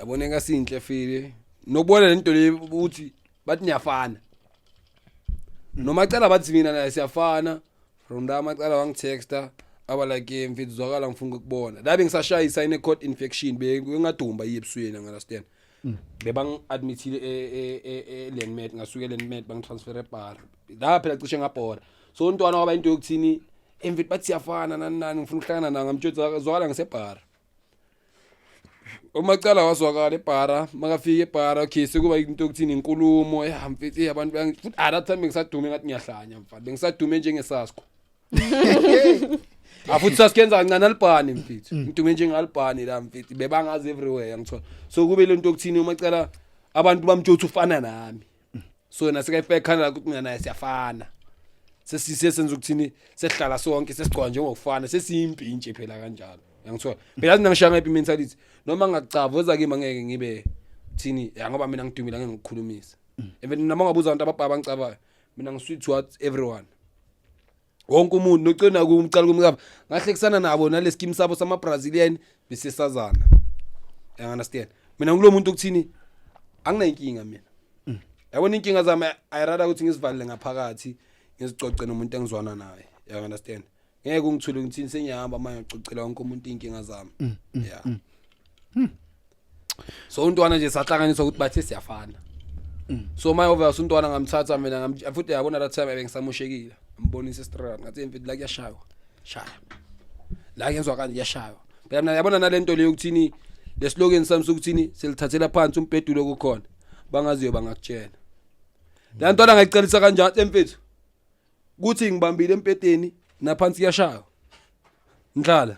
Yabona engasinhle file nokubona lento le ukuthi bathi niyafana noma cala bathi mina naye siyafana. From la amacala wangitexta aba like, "Mfethu, zwakala ngifuna ukubona la." Bengisashayisa ine court infection, bengadumba iye ebusweni, understand? Bebang-admithile e-Lenmed, ngasuke e-Lenmed bangitransfer eBara. La phela cishe ngabhora. So untwana waba into yokuthini, "Emfethu, bathi siyafana, nani nani, ngifuna ukuhlangana nawe." Ngamtshela, "Zwakala ngiseBhara." Umacala wazwakala eBhara. Makafika eBhara, okay, sekuba into yokuthini, inkulumo ya mfethu, abantu futhi at that time bengisadume ngathi ngiyahlanya mfana, bengisadume njengeSasko. Afuthi sasikenza kancane alibhani mfethu, ngidume njengalibhani la mfethu, bebangazi everywhere ngithola. So kube lento yokuthini, umacala abantu bamtsho ukuthi ufana nami, so yena sekayifaka ekhanda lakhe ukuthi mina naye siyafana. Sesisenza ukuthini, sesihlala sonke, sesigcoka njengokufana, sesiyimpintshi phela kanjalo, yangithola phela. Yazi mina ngishaya ngayiphi mentality? Noma ngingacava oza kimi, angeke ngibe thini ya, ngoba mina ngidumile, angeke ngikukhulumisa. Even noma ungabuza abantu ababhaba bangicavayo, mina ngisweet towards everyone, wonke umuntu. Nocina kumcala kumcava ngahlekisana nabo nale scheme sabo sama Brazilian, bese sazana, you understand? Mina ngikulo muntu ukuthini, anginayinkinga mina. Yabona inkinga zami, I rather ukuthi ngizivalele ngaphakathi, ngizicoce nomuntu engizwana naye, you understand? Ngeke ungithule ngithini, sengiyahamba manje ngicocela wonke umuntu inkinga zami. Yeah, so untwana nje sahlanganiswa ukuthi bathe siyafana. So my obvious untwana ngamthatha mina, futhi yabona that time bengisamoshekile, ngambonisa straight, ngathi, "Mfethu, la kuyashaywa, shaya la, kuyenzwa kanje, kuyashaywa." Phela mina yabona nalento leyo ukuthini, le slogan sami sokuthini, selithathela phansi umbhedulo kukhona bangaziyo bangakutshela. La ntwana ngayicelisa kanjani, "Mfethu, kuthi ngibambile empeteni naphansi kuyashaywa ndlala."